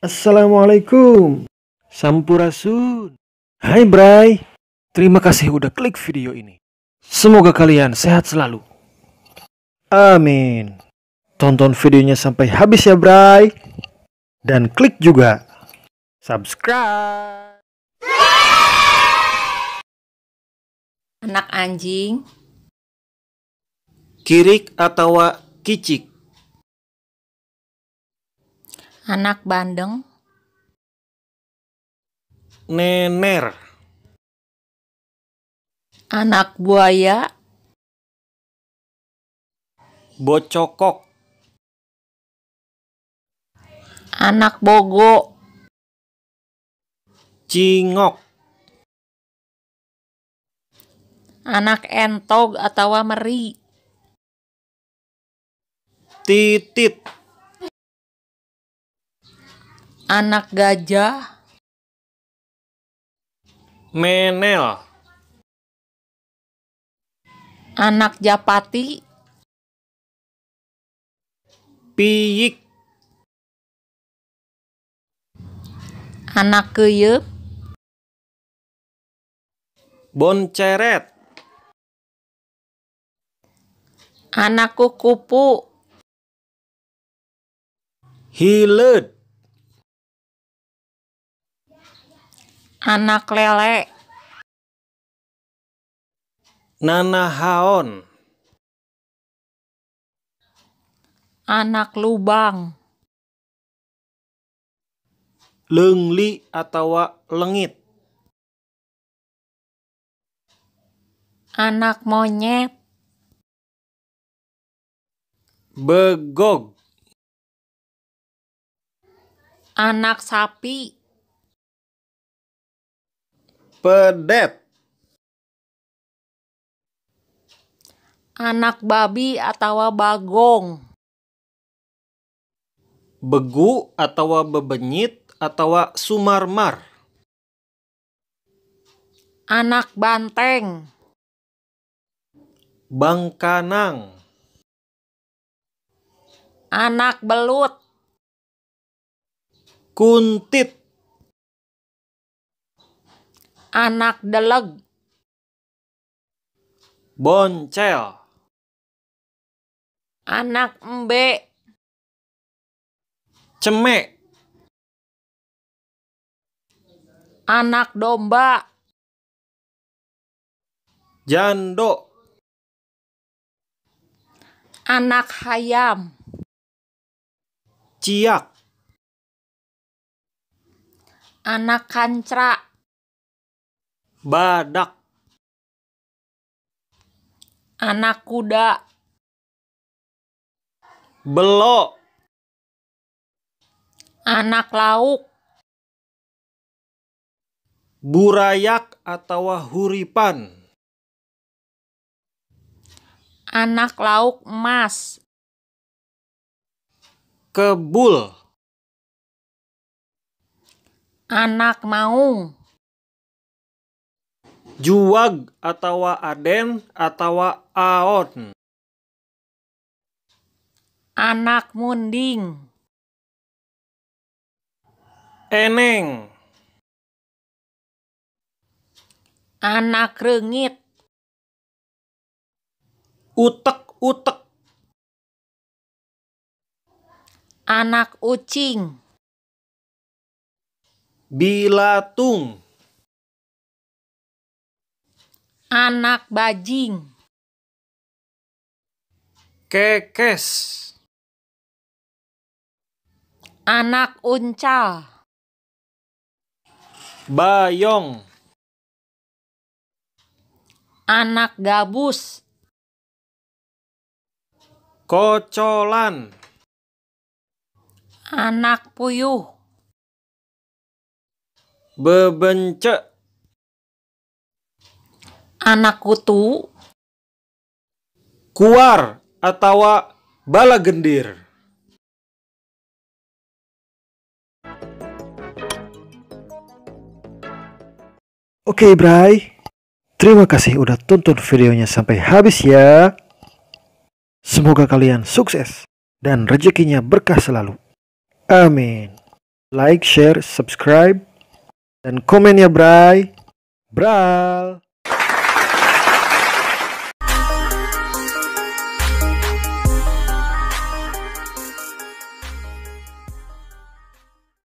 Assalamualaikum. Sampurasun. Hai Bray, terima kasih udah klik video ini. Semoga kalian sehat selalu. Amin. Tonton videonya sampai habis ya Bray. Dan klik juga subscribe. Anak anjing, Kirik atawa kicik, anak bandeng, nener, anak buaya, bocokok, anak bogo, cingok, anak entog atawa meri, titit, anak gajah, menel, anak japati, piyik, anak keyeup, bonceret, anak kukupu, hileud, anak lele, nanahaon, anak lubang, leungli atawa leungit, anak monyet, begog, anak sapi, pedet, anak babi atawa bagong, begu atawa bebenyit atawa sumarmar, anak banteng, bangkanang, anak belut, kuntit, anak deleg, boncel, anak embe, cemek, anak domba, jando, anak hayam, ciak, anak kancra, badak, anak kuda, belo, anak lauk, burayak atawa huripan, anak lauk emas, kebul, anak maung, juag atawa aden atawa aon, anak munding, eneng, anak reungit, utek-utek, anak ucing, bilatung, anak bajing, kekes, anak uncal, bayong, anak gabus, kocolan, anak puyuh, bebence, anak kutu, kuar atawa balagendir. Oke Bray, terima kasih udah tonton videonya sampai habis ya. Semoga kalian sukses dan rezekinya berkah selalu. Amin. Like, share, subscribe, dan komen ya Bray. Bral.